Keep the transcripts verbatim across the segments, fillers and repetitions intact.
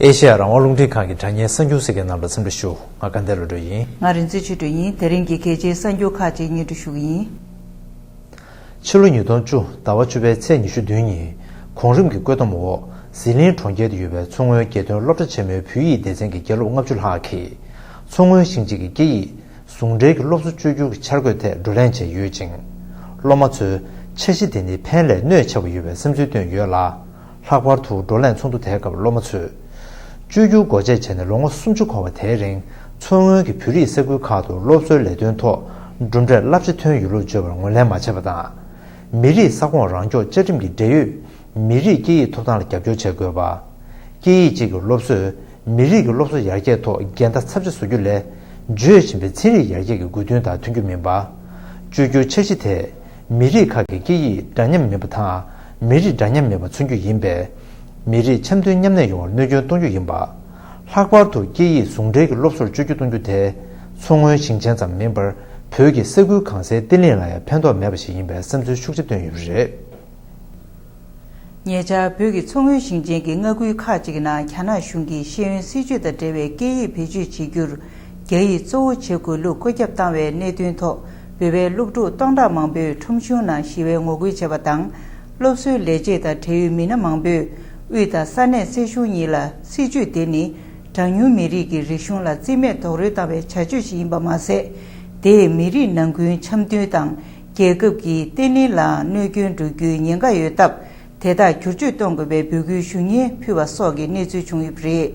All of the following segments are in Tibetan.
ཨེ་ཤེ་ཡ་རང་དབང་རླུང་འཕྲིན་ཁང་གི་དྲ་བརྙན་གསར་འགྱུར་གསན་མཁན་རྣམས་ལ་འཚམས་འདྲི་ཞུ། ང་དགའ་ལྡན་བློ་གྲོས་ཡིན། ང་རིག་འཛིན་ཆོས་སྒྲོན་ཡིན། དེ་རིང་གི་གལ་ཆེའི་གསར་འགྱུར་ཁག་ཅིག་སྙན་སྒྲོན་ཞུ་གི་ཡིན། ཕྱི་ལོ་ཉིས་སྟོང་བཅུ་ཟླ་བ་བཅུ་པའི་ཚེས་ཉི་ཤུ་བདུན་ཉིན། གོང་རིམ་གྱི་བཀོད་འདོམས་འོག་ཟི་ལིང་གྲོང་ཁྱེར་དུ་ཡོད་པའི་མཚོ་སྔོན་དགེ་ཐོན་སློབ་གྲྭ་ཆེན་མོའི་བོད་ཡིག་སྡེ་ཚན་གྱི་དགེ་སློབ་ལྔ་བཅུ་ལྷག་གིས། མཚོ་སྔོན་ཞིང་ཆེན་གྱི་སྐད་ཡིག་ཟུང་འབྲེལ་གྱི་སློབ་གསོ་བཅོས་བསྒྱུར་གྱི་འཆར་འགོད་ཐད་བགྲོ་གླེང་བྱས་ཡོད་ཅིང་། སློབ་མ་ཚོས་འཆར་གཞི་དེ་ནི་ཕན་ལས་གནོད་ཆེ་བ་ཡོད་པའི་བསམ་ཚུལ་བཏོན་ཡོད་ལ། ལྷག་པར་དུ་བགྲོ་གླེང་ཚོགས་འདུ་དེའི་སྐབས་སློབ་མ་ཚོས། བཅོས་བསྒྱུར་སྒོ་འབྱེད་བྱས་ནས་ལོ་ངོ་སུམ་ཅུ་འཁོར་བ་དེའི་རིང་མཚོ་སྔོན་གྱི་བོད་རིགས་ས་ཁུལ་ཁག་ཏུ་སློབ་གསོའི་ལས་དོན་ཐོག་གྲུབ་འབྲས་རླབས་ཆེ་ཐོན་ཡོད་ལུགས་བརྗོད་པར་ངོས་ལེན་མ་བྱས་པ་དང་། མི་རིགས་ས་ཁོངས་རང་སྐྱོང་བཅའ་ཁྲིམས་ཀྱི་འབྲེལ་ཡོད་མི་རིགས་སྐད་ཡིག་ཐོབ་ཐང་ལ་རྒྱབ་སྐྱོར་བྱེད་དགོས་པ། སྐད་ཡིག་གཅིག་གི་སློབ་གསོས་མི་རིགས་ཀྱི་སློབ་གསོ་ཡར་རྒྱས་ཐོག་འགལ་ཟླ་ཚབས་ཆེ་བཟོ་རྒྱུ་ལས། བརྗོད་བཞིན་པའི་ཚན་རིག་ཡར་རྒྱས་ཀྱི་དགོས་འདུན་དང་མཐུན་རྒྱུ་མིན་པ། བཅོས་བསྒྱུར་འཆར་གཞི་དེས་མི་རིགས་ཁག་གི་སྐད་ཡིག་འདྲ་མཉམ་མིན་པ་དང་མི་རིགས་འདྲ་མཉམ་མིན་པ་མཚོན་རྒྱུ་ཡིན་པས། མི་རིགས་འཆམ་མཐུན་མཉམ་གནས་ཡོང་བར་གནོད་སྐྱོན་གཏོང་རྒྱུ་ཡིན་པ། ལྷག་པར་དུ་སྐད་ཡིག་ཟུང་འབྲེལ་གྱི་སློབ་གསོར་བཅོས་བསྒྱུར་གཏོང་རྒྱུ་དེ། མཚོ་སྔོན་ཞིང་ཆེན་ཙམ་མིན་པར་བོད་ཀྱི་ས་ཁུལ་གང་སའི་བརྟན་ལྷིང་ལ་ཡང་ཕན་ཐོགས་མེད་པ་ཞིག་ཡིན་པའི་བསམ་ཚུལ་ཤུགས་ཆེ་བཏོན་ཡོད་པ་རེད། ཉེ་ཆར་བོད་ཀྱི་མཚོ་སྔོན་ཞིང་ཆེན་གྱི་མངའ་ཁུལ་ཁག་ཅིག་ནང་རྒྱ་ནག་གཞུང་གིས་ཤེས་ཡོན་སྲིད་བྱུས་དང་འབྲེལ་བའི་སྐད་ཡིག་བེད་སྤྱོད་བྱེད་རྒྱུར་རྒྱ་ཡིག་གཙོ་བོ་བྱེད་དགོས་ལུགས་བཀོད་ཁྱབ་བཏང་བའི་གནད་དོན་ཐོག་བོད་པའི་སློབ་ཕྲུག་སྟོང་ཕྲག་མང་པོས་ཁྲོམ་གཞུང་ནང་ཞི་བའི་ངོ་རྒོལ་བྱས་པ་དང་། སློབ་གསོའི་ལས་བྱེད་དང་འབྲེལ་ཡོད་མི་སྣ་མང་པོས་དབུས་དང་ས་གནས་སྲིད་གཞུང་གཉིས་ལ་སྲིད་བྱུས་དེ་ནི་གྲངས་ཉུང་མི་རིགས་ཀྱི་རིག་གཞུང་ལ་རྩིས་མེད་རྡོག་རོལ་བཏང་བའི་བྱ་སྤྱོད་ཞིག་ཡིན་པ་མ་ཟད། དེས་མི་རིགས་ནང་ཁུལ་འཆམ་མཐུན་དང་། རྒྱལ་ཁབ་ཀྱི་བརྟན་ལྷིང་ལའང་གནོད་སྐྱོན་འགྲོ་རྒྱུའི་ཉེན་ཁ་ཡོད་སྟབས། དེ་དག་བསྒྱུར་བཅོས་གཏོང་དགོས་པའི་འབོད་སྐུལ་ཞུ་སྙན་ཕུལ་བ་སོགས་ཀྱི་གནས་ཚུལ་བྱུང་ཡོད་པ་རེད།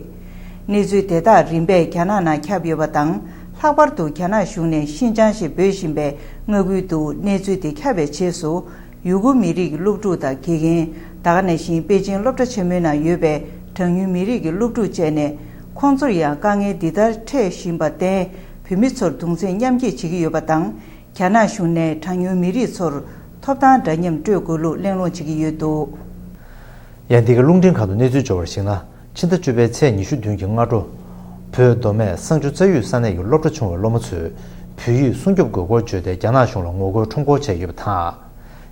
གནས་ཚུལ་དེ་དག་རིམ་པས་རྒྱ་ནག་ནང་ཁྱབ་ཡོད་པ་དང་། ལྷག་པར་དུ་རྒྱ་ནག་གཞུང་ནས་ཤིན་ཅང་ཞེས་འབོད་བཞིན་པའི་མངའ་ཁུལ་དུ་གནས་ཚུལ་དེ་ཁྱབ་པའི་རྗེས་སུ། ཡུ་གུར་མི་རིགས་ཀྱི་སློབ་ཕྲུག་དང་དགེ་རྒན། ད་ག་ནང་བཞིན་པེ་ཅིང་སློབ་གྲྭ་ཆེན་མོའི་ནང་ཡོད་པའི་གྲངས་ཉུང་མི་རིགས་ཀྱི་སློབ་ཕྲུག་བཅས་ནས། ཁོང་ཚོར་ཡང་དཀའ་ངལ་འདི་ལྟར་འཕྲད་བཞིན་པར་བརྟེན། བོད་མི་ཚོར་གདུང་སེམས་མཉམ་སྐྱེད་བྱེད་ཀྱི་ཡོད་པ་དང་། རྒྱ་ནག་གཞུང་ནས་གྲངས་ཉུང་མི་རིགས་ཚོར་ཐོབ་ཐང་འདྲ་མཉམ་སྤྲོད་དགོས་ལུགས་གླེང་སློང་བྱེད་ཀྱི་ཡོད་འདུག། ཡང་འདི་ག་རླུང་འཕྲིན་ཁང་དུ་གནས་ཚུལ་འབྱོར་བར་གཞིགས་ན། ཕྱི་ཟླ་བཅུ་པའི་ཚེས་ཉི་ཤུ་བདུན་གྱི་སྔ་དྲོ། བོད་མདོ་སྨད་བསང་ཆུ་རྩ་ཡུལ་ས་གནས་ཀྱི་སློབ་གྲྭ་ཆུང་བའི་སློབ་མ་ཚོས་བོད་ཡིག་སྲུང་སྐྱོབ་དགོས་སྐོར་བརྗོད་དེ་རྒྱ་ནག་གཞུང་ལ་ངོ་རྒོལ་ཁྲོམ་སྐོར་བྱས་ཡོད་པ་དང་།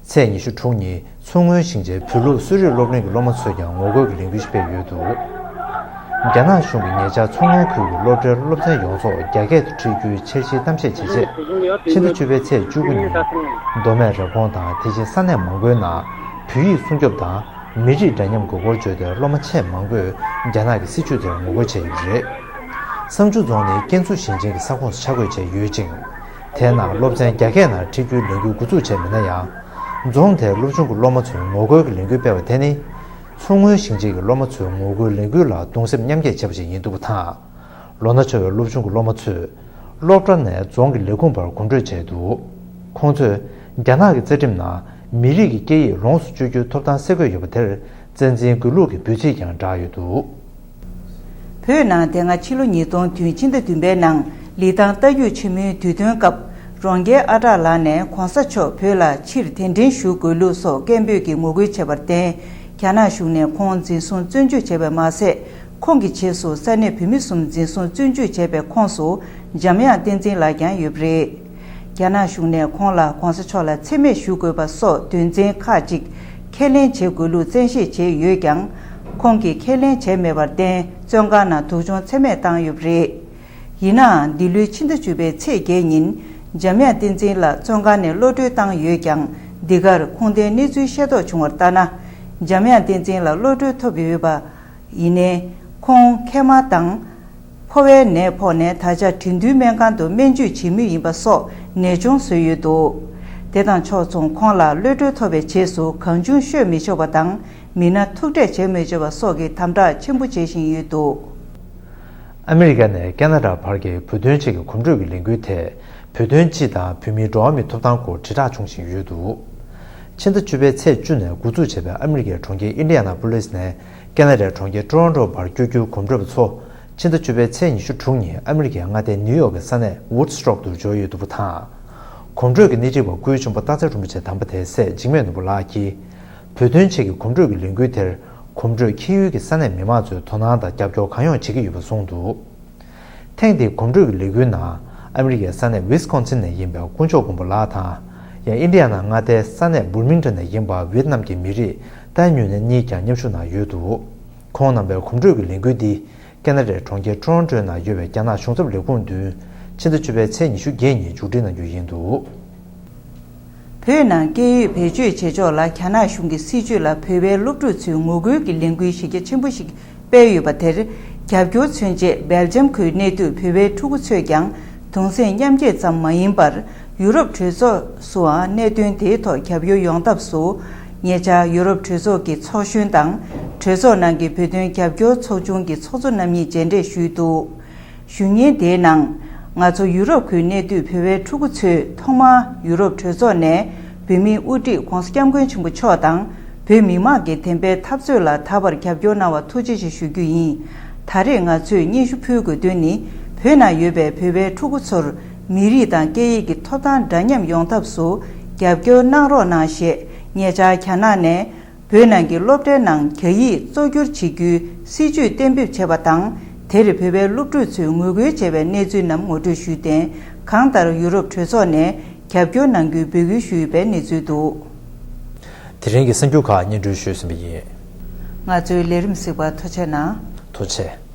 ཚེས་ཉི་ཤུ་དྲུག་ཉིན་མཚོ་སྔོན་ཞིང་ཆེན་བོད་ལུགས་གསོ་རིག་སློབ་གླིང་གི་སློབ་མ་ཚོས་ཀྱང་ངོ་རྒོལ་གྱི་ལས་འགུལ་ཞིག་སྤེལ་ཡོད་འདུག། རྒྱ་ནག་གཞུང་གིས་ཉེ་ཆར་མཚོ་སྔོན་ཁུལ་གྱི་སློབ་གྲྭའི་སློབ་ཚན་ཡོངས་རྫོགས་རྒྱ་སྐད་དུ་ཁྲིད་རྒྱུའི་འཆར་གཞིའི་གཏམ་བཤད་བྱས་རྗེས། ཕྱི་ཟླ་བཅུ་པའི་ཚེས་བཅུ་དགུ་ཉིན། མདོ་སྨད་རེབ་གོང་དང་དེ་བཞིན་ས་གནས་མང་པོའི་ནང་བོད་ཡིག་སྲུང་སྐྱོབ་དང་མི་རིགས་འདྲ་མཉམ་དགོས་སྐོར་བརྗོད་དེ་སློབ་མ་ཆེས་མང་པོས་རྒྱ་ནག་གི་སྲིད་བྱུས་དེར་ངོ་རྒོལ་བྱས་ཡོད་པ་རེད། བསང་ཆུ་རྫོང་ནི་ཀན་སུའུ་ཞིང་ཆེན་གྱི་ས་ཁོངས་སུ་ཆ་བགོས་བྱས་ཡོད་ཅིང་། དེའི་ནང་སློབ་ཚན་རྒྱ་སྐད་ནང་ཁྲིད་རྒྱུའི་ལས་འགུལ་འགོ་འཛུགས་བྱས་མེད་ན་ཡང་། རྫོང་དེའི་སློབ་ཆུང་གི་སློབ་མ་ཚོས་ངོ་རྒོལ་གྱི་ལས་འགུལ་སྤེལ་བ་དེ་ནི། མཚོ་སྔོན་ཞིང་ཆེན་གྱི་སློབ་མ་ཚོས་ངོ་རྒོལ་ལས་འགུལ་ལ་གདུང་སེམས་མཉམ་སྐྱེད་བྱས་པ་ཞིག་ཡིན་འདུག་པ་དང་། ལོ་ན་ཆུང་བའི་སློབ་ཆུང་གི་སློབ་མ་ཚོས། སློབ་གྲྭ་ནས་རྫོང་གི་ལས་ཁུངས་བར་གོམ་བགྲོད་བྱས་འདུག། ཁོང་ཚོས། རྒྱ་ནག་གི་རྩ་ཁྲིམས་ནང་མི་རིགས་ཀྱི་སྐད་ཡིག་ལོངས་སུ་སྤྱོད་རྒྱུའི་ཐོབ་ཐང་གསལ་འགོད་ཡོད་པ་དེར། བཙན་འཛིན་དགོས་ལུགས་ཀྱི་འབོད་ཚིག་ཀྱང་བསྒྲགས་ཡོད་འདུག། བོད་ནང་དེ་སྔ་ཕྱི་ལོ་ཉིས་སྟོང་བདུན་ཕྱི་ཟླ་བདུན་པའི་ནང་ལི་ཐང་རྟ་རྒྱུག་ཆེན་མོའི་དུས་སྟོན་སྐབས། རོང་རྒྱལ་ཨ་གྲགས་ལགས་ནས་གོང་ས་མཆོག་བོད་ལ་ཕྱིར་གདན་འདྲེན་ཞུ་དགོས་ལུགས་སོགས་སྐད་འབོད་ཀྱིས་ངོ་རྒོལ་བྱས་པར་བརྟེན། རྒྱ་ནག་གཞུང་ནས་ཁོང་འཛིན་བཟུང་བཙོན་འཇུག་བྱས་པ་མ་ཟད། ཁོང་གི་རྗེས་སུ་ས་གནས་བོད་མི་གསུམ་འཛིན་བཟུང་བཙོན་འཇུག་བྱས་པའི་ཁོངས་སུ་འཇམ་དབྱངས་བསྟན་འཛིན་ལགས་ཀྱང་ཡོད་པ་རེད། རྒྱ་ནག་གཞུང་ནས་ཁོང་ལ་གོང་ས་མཆོག་ལ་མཚན་སྨད་ཞུ་དགོས་པ་སོགས་དོན་ཚན་ཁག་ཅིག་ཁས་ལེན་བྱེད་དགོས་ལུགས་བཙན་ཤེད་བྱས་ཡོད་ཀྱང་། ཁོང་གིས་ཁས་ལེན་བྱས་མེད་པར་བརྟེན། བཙོན་ཁང་ནང་སྡུག་སྦྱོང་ཚད་མེད་བཏང་ཡོད་པ་རེད། ཡིན་ནའང་། འདི་ལོའི་ཕྱི་ཟླ་བཅུ་པའི་ཚེས་བརྒྱད་ཉིན། འཇམ་དབྱངས་བསྟན་འཛིན་ལགས་བཙོན་ཁང་ནས་གློད་གྲོལ་བཏང་ཡོད་ཀྱང་། འདི་གར་ཁུངས་ལྡན་གནས་ཚུལ་ཤེས་རྟོགས་བྱུང་བར་ལྟར་ན། འཇམ་དབྱངས་བསྟན་འཛིན་ལགས་གློད་གྲོལ་ཐོབ་ཡོད་པ། ཡིན་ནའི། ཁོང་མཁལ་མ་དང་། ཕོ་བའི་ནད་ཕོག་ནས་ད་ཆ་དྲིན་མཐུན་སྨན་ཁང་དུ་སྨན་བཅོས་བྱེད་མུས་ཡིན་པ་སོགས་ནད་གཅོང་བཟོས་ཡོད་འདུག། དེ་དང་ཕྱོགས་མཚུངས་ཁོང་ལ་གློད་གྲོལ་ཐོབ་པའི་རྗེས་སུ་གང་བྱུང་ཤོད་མི་ཆོག་པ་དང་མི་སྣ་ཐུག་འཕྲད་བྱེད་མི་ཆོག་པ་སོགས་ཀྱི་དམ་དྲག་ཆེན་པོ་བྱེད་བཞིན་ཡོད་འདུག། ཨ་མི་རི་ཀ་ནས་ཁེ་ན་ཌ་བར་གྱི་བོད་དོན་ཆེད་ཀྱི་གོམ་བགྲོད་ཀྱི་ལས་འགུལ་དེས་བོད་དོན་སྤྱི་དང་བོད་མིའི་འགྲོ་བ་མིའི་ཐོབ་ཐང་སྐོར་དྲིལ་བསྒྲགས་བྱུང་བཞིན་ཡོད་འདུག། ཕྱི་ཟླ་བཅུ་པའི་ཚེས་བཅུ་ནས་འགོ་འཛུགས་བྱས་པའི་ཨ་མི་རི་ཀའི་གྲོང་ཁྱེར་ཨིན་ཌི་ཡ་ན་པོ་ལིས་ནས་ཁེ་ན་ཌའི་གྲོང་ཁྱེར་ཊོ་རོན་ཊོ་བར་བསྐྱོད་རྒྱུའི་གོམ་བགྲོད་པ་ཚོ། ཕྱི་ཟླ་བཅུ་པའི་ཚེས་ཉི་ཤུ་དྲུག་ཉིན་ཨ་མི་རི་ཀའི་མངའ་སྡེ་ནིའུ་ཡོག་གི་ས་གནས་ཝུཌ་སི་ཊོག་ཏུ་འབྱོར་ཡོད་འདུག་པ་དང་། གོམ་བགྲོད་ཀྱི་སྣེ་ཁྲིད་པ་སྐུའི་བྱུང་པ་སྟག་འཚེར་རིན་པོ་ཆེ་དམ་པ་དེའི་སྲས་འཇིགས་མེད་ནོར་བུ་ལགས་ཀྱིས། བོད་དོན་ཆེད་ཀྱི་གོམ་བགྲོད་ཀྱི་ལས་འགུལ་དེར། གོམ་བགྲོད་འཁྱིལ་ཡུལ་གྱི་ས་གནས་མི་མང་ཚོས་དོ་སྣང་དང་རྒྱབ་སྐྱོར་གང་ཡོང་བྱེད་ཀྱི་ཡོད་པ་གསུངས་འདུག། ཐེངས་འདིའི་གོམ་བགྲོད་ཀྱི་ལས་འགུལ་ནང་ཨ་མི་རི་ཀའི་ས་གནས་ཝིས་ཀོན་སིན་ནས་ཡིན་པའི་དཀོན་མཆོག་མགོན་པོ་ལགས་དང་། ཡང་ཨིན་ཌི་ཡ་ན་མངའ་སྡེའི་ས་གནས་འབུར་མིང་ཊོན་ནས་ཡིན་པ་ཝེད་ནམ་གྱི་མི་རིགས་ཏཱའི་ཉུང་ཉུང་གཉིས་ཀྱང་མཉམ་ཞུགས་གནང་ཡོད་འདུག། ཁོང་གནང་བའི་གོམ་བགྲོད་ཀྱི་ལས་འགུལ་འདི་ཁེ་ན་ཌའི་གྲོང་ཁྱེར་ཊོ་རོན་ཊོའི་ནང་ཡོད་པའི་རྒྱ་ནག་གཞུང་ཚབ་ལས་ཁུངས་མདུན་ཕྱི་ཟླ་བཅུ་པའི་ཚེས་ཉི་ཤུ་བརྒྱད་ཉིན་མཇུག་སྒྲིལ་གནང་རྒྱུ་ཡིན་འདུག། བོད་ནང་སྐད་ཡིག་བེད་སྤྱོད་བྱེད་ཕྱོགས་ལ་རྒྱ་ནག་གཞུང་གི་སྲིད་བྱུས་ལ་བོད་པའི་སློབ་ཕྲུག་ཚོས་ངོ་རྒོལ་གྱི་ལས་འགུལ་གཞི་རྒྱ་ཆེན་པོ་ཞིག་སྤེལ་ཡོད་པ་དེར་རྒྱབ་སྐྱོར་མཚོན་ཆེད་སྦེལ་ཇམ་ཁུལ་གནས་སྡོད་བོད་པའི་ཕྲུ་གུ་ཚོས་ཀྱང་གདུང་སེམས་མཉམ་སྐྱེད་ཙམ་མ་ཡིན་པར། ཡུ་རོབ་གྲོས་ཚོགས་སུའང་གནད་དོན་དེའི་ཐོག་རྒྱབ་སྐྱོར་ཡོང་ཐབས་སུ། ཉེ་ཆར་ཡུ་རོབ་གྲོས་ཚོགས་ཀྱི་ཚོགས་གཞོན་དང་། གྲོས་ཚོགས་ནང་གི་བོད་དོན་རྒྱབ་སྐྱོར་ཚོགས་ཆུང་གི་ཚོགས་གཙོ་རྣམ་གཉིས་མཇལ་འཕྲད་ཞུས་འདུག། ཞུ་སྙན་དེའི་ནང་། ང་ཚོ་ཡུ་རོབ་ཁུལ་གནས་སྡོད་བོད་པའི་ཕྲུ་གུ་ཚོས་ཐོག་མར་ཡུ་རོབ་གྲོས་ཚོགས་ནས་བོད་མིའི་དབུ་ཁྲིད་༧གོང་ས་༧སྐྱབས་མགོན་ཆེན་པོ་མཆོག་དང་། བོད་མི་མང་གི་བདེན་པའི་འཐབ་རྩོད་ལ་ད་བར་རྒྱབ་སྐྱོར་གནང་བར་ཐུགས་རྗེ་ཆེ་ཞུ་རྒྱུ་ཡིན། ད་རེས་ང་ཚོས་སྙན་ཞུ་ཕུལ་དགོས་དོན་ནི། བོད་ནང་ཡོད་པའི་བོད་པའི་ཕྲུ་གུ་ཚོར་མི་རིགས་དང་སྐད་ཡིག་གི་ཐོབ་ཐང་འདྲ་མཉམ་ཡོང་ཐབས་སུ་རྒྱབ་སྐྱོར་གནང་རོགས་གནང་ཞེས་ཉེ་ཆར་རྒྱ་ནག་ནས། བོད་ནང་གི་སློབ་གྲྭའི་ནང་རྒྱ་ཡིག་གཙོ་བསྒྱུར་བྱེད་རྒྱུའི་སྲིད་བྱུས་གཏན་འབེབས་བྱས་པ་དང་། དེར་བོད་པའི་སློབ་ཕྲུག་ཚོས་ངོ་རྒོལ་བྱས་པའི་གནས་ཚུལ་རྣམས་ངོ་སྤྲོད་ཞུས་ཏེ། གང་ལྟར་ཡུ་རོབ་གྲོས་ཚོགས་ནས་རྒྱབ་སྐྱོར་གནང་རྒྱུའི་འབོད་སྐུལ་ཞུས་ཡོད་པའི་གནས་ཚུལ་འདུག། དེ་རིང་གི་གསར་འགྱུར་ཁག་སྙན་སྒྲོན་ཞུས་ཟིན་པ་ཡིན། ང་ཚོའི་ལས་རིམ་གཟིགས་པར་ཐུགས་རྗེ་གནང་། ཐུགས་རྗེ་ཆེ།